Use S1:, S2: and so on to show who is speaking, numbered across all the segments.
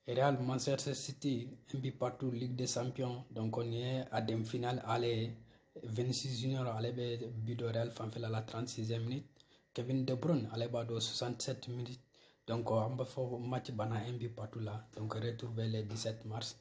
S1: Real Manchester City, un but partout, Ligue des Champions. Donc on est à demi-finale aller. Vinicius Junior ale bɛ but don Real fanfɛla la 36e minute. Kevin De Bruyne ale b'a don 67 minutes. Donc an b'a fɔ match banna un but partout la. Donc retour bɛ le 17 mars.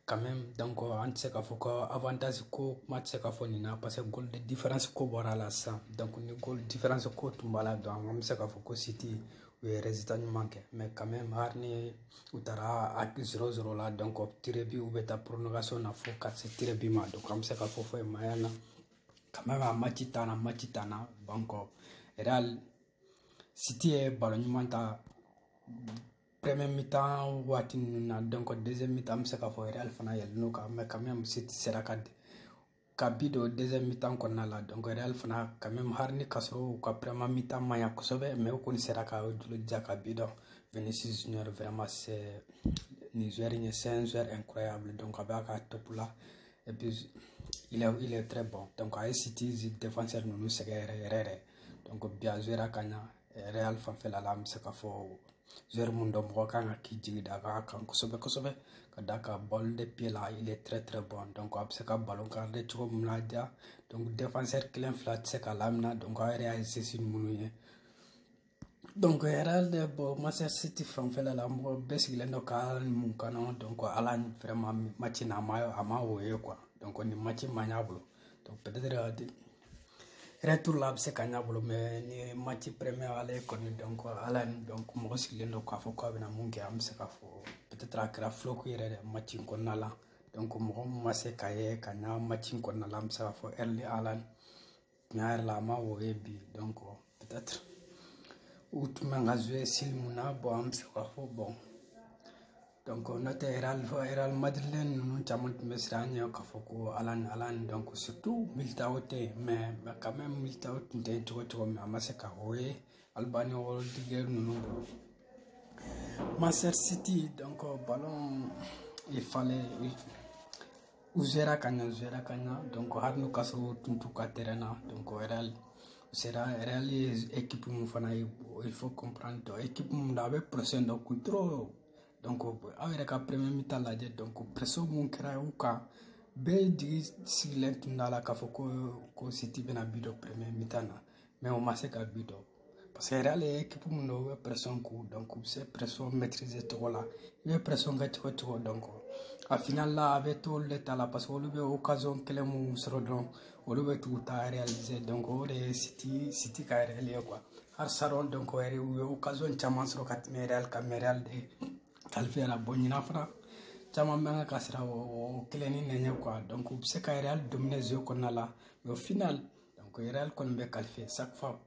S1: Quand même, donc an tɛ se k'a fɔ ko avantage ko kuma tɛ se ka fɔ nin na, parce que goal de différence ko bɔra la sisan. Donc ni goal différence ko tun b'a la, donc an bɛ se k'a fɔ ko City u ye résultat ɲuman kɛ. Mais quand même, hali ni u taara a 0-0 la, donc tir but, u bɛ taa prolongation na fo ka se tir but ma. Donc an bɛ se k'a fɔ foyi ma na. Quand même, a match tan na, match tan na. Donc Real, City ye ballon ɲuman ta premier mi-temps waati ninnu na. Donc deuxième mi-temps, an bɛ se k'a fɔ Real fana yɛlɛnn'o kan, mais quand même City sera ka but don deuxième mi-temps kɔnɔna la. Donc Real fana quand même, hali ni k'a sɔrɔ u ka premier mi-temps man ɲa kosɛbɛ, mais u kɔni sera ka jolo ja ka but don. Vinicius Junior, vraiment, c'est nin joueur in ye, c'est un joueur incroyable. Donc a b'a ka top la et puis il est très bon. Donc a ye City défenseur ninnu sɛgɛn yɛrɛ yɛrɛ yɛrɛ. Donc bi a jouera ka ɲa Real fanfɛla la. An bɛ se k'a fɔ joueur mun dɔn, mɔgɔ kan ka k'i jigi da a kan kosɛbɛ kosɛbɛ, ka d'a kan balle de pied la, il est très très bon. Donc a bɛ se ka ballon garder cogo min na diya, donc défenseur kelen fila tɛ se k'a lamina. Donc aw yɛrɛ y'a geste minnu ye. Donc Real de, bon, Manchester City fanfɛla la, mɔgɔ bɛɛ sigilen don ka mun kɔnɔ. Donc ala vraiment match na a ma o ye quoi. Donc nin match ma ɲ'a bolo. Donc peut-être retour la a bɛ se ka ɲ'a bolo, mais ni match premier ale kɔni, donc ala, donc mɔgɔ sigilen don k'a fɔ k'a bɛna mun kɛ, an bɛ se k'a fɔ peut-être a kɛra flop yɛrɛ de match in kɔnɔna la. Donc mɔgɔ min ma se ka ye ka ɲa match in kɔnɔna la, an bɛ se k'a fɔ Erling Haaland. Tiɲɛ yɛrɛ la, a ma o ye bi. Donc peut-être u tun bɛ ka jouer style mun na, bon, an bɛ se k'a fɔ bon, donc n'o tɛ Real Madrid ninnu caman tun bɛ siran an ɲɛ k'a fɔ ko Haaland, Haaland, donc surtout Militao tɛ yen. Mais quand même Militao tun tɛ yen cogo cogo, mais a ma se ka o ye Alaba ni Rudiger ninnu bolo. Manchester City, donc ballon, il fallait u sera ka ɲa, u sera ka ɲa. Donc hali n'u ka sɔrɔ u tun t'u ka terrain na, donc Real sera, Real ye équipe mun fana ye, il faut comprendre, donc équipe mun don, a bɛ pression dɔ kun trop. Donc aw yɛrɛ ka premier mi-temps lajɛ. Donc pression mun kɛra u kan, bɛɛ jigi sigilen tun t'a la k'a fɔ ko City bɛna but don premier mi-temps na, mais o ma se ka but don, parce que Real ye équipe mun don, u bɛ pression k'u, donc u bɛ se pression maîtriser cogo la. I bɛ pression kɛ cogo cogo, donc a final la a bɛ to olu de ta la, parce que olu bɛ occasion kelen mun sɔrɔ dɔrɔn, olu bɛ t'u ta réaliser. Donc o de ye City ka Real ye quoi. Hali salon, donc u ye occasion caman sɔrɔ ka tɛmɛ Real kan, mais Real de qualifié la. Bon, ɲinan fana caman bɛ ka siran o kelen ni nɛɲɛ quoi. Donc u bɛ se ka Real dominer jeu kɔnɔna la, mais au final, donc Real kɔni bɛ qualifié. Chaque fois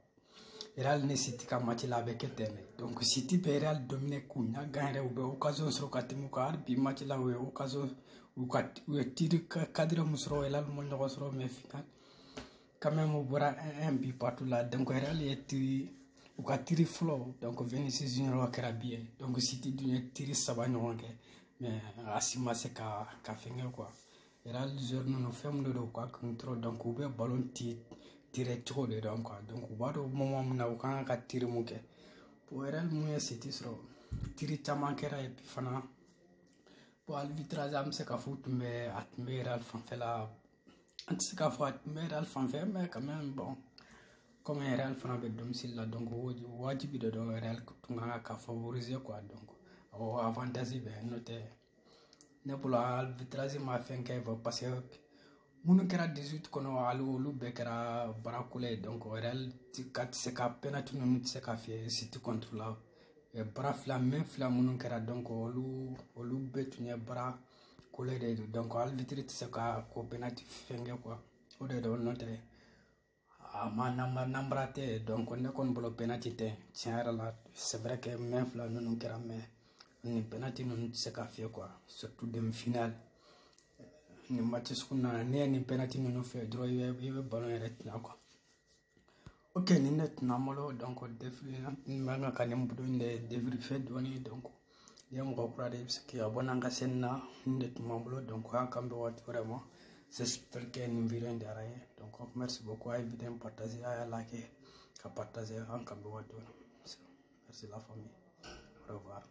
S1: Real ni City ka match la, a bɛ kɛ ten de. Donc City bɛ Real dominer k'u ɲɛ gan yɛrɛ, u bɛ occasion sɔrɔ ka tɛmɛ u kan. Hali bi match la, u ye occasion, u ka u ye tir cadré mun sɔrɔ, Real ma ɲɔgɔn sɔrɔ, mais final quand même u bɔra un but partout la. Donc Real ye tir, u ka tir fɔlɔ, donc Vinicius Junior kɛra but ye. Donc City dun ye tir saba ɲɔgɔn kɛ, mais a si ma se ka fɛn kɛ quoi. Real joueur ninnu, fɛn min de don, u ka kun trop. Donc u bɛ ballon ti tirer cogo de dɔn quoi. Donc u b'a dɔn moment min na u kan ka tir mun kɛ. Bon, Real mun ye City sɔrɔ, tir caman kɛra. Et puis fana, bon, arbitrage, an bɛ se k'a fɔ u tun bɛ, a tun bɛ Real fanfɛla, an tɛ se k'a fɔ a tun bɛ Real fanfɛ, mais quand même, bon, comme Real fana bɛ domicile la, donc wajibi de don Real tun kan ka favoriser quoi. Donc o avantage bɛ, n'o tɛ ne bolo arbitrage ma fɛn kɛ, parce que minnu kɛra 18 kɔnɔ, hali olu bɛɛ kɛra barakolo ye. Donc Real ka tɛ se ka penalty ninnu tɛ se ka fiyɛ City contre la. Bara fila, main fila minnu kɛra, donc olu bɛɛ tun ye bara kolo de don. Donc arbitre tɛ se ka ko penalty fɛn kɛ quoi, o de don, n'o tɛ a ma nanbara tɛ. Donc ne kɔni bolo penalty tɛ tiɲɛ yɛrɛ la. C'est vrai que main fila ninnu kɛra, mais nin penalty ninnu tɛ se ka fiyɛ quoi, surtout demi finale. Nin match sugu nana, ne ye nin penalty ninnu fɛ dɔrɔn, i bɛ ballon yɛrɛ tiɲɛ quoi. Ok, nin de tun b'an bolo. Donc n bɛ ka nin vidéo in de débriefer dɔɔni. Donc n'i ye mɔgɔ kura de ye, i bɛ se k'i abonné an ka chaîne na. Nin de tun b'an bolo. Donc an k'an bɛn waati wɛrɛ ma. J'espère que nin vidéo in diyara n ye. Donc merci beaucoup. A ye vidéo in partager, a y'a like ka partager. An k'an bɛn waati wɛrɛ. Merci la famille, au revoir.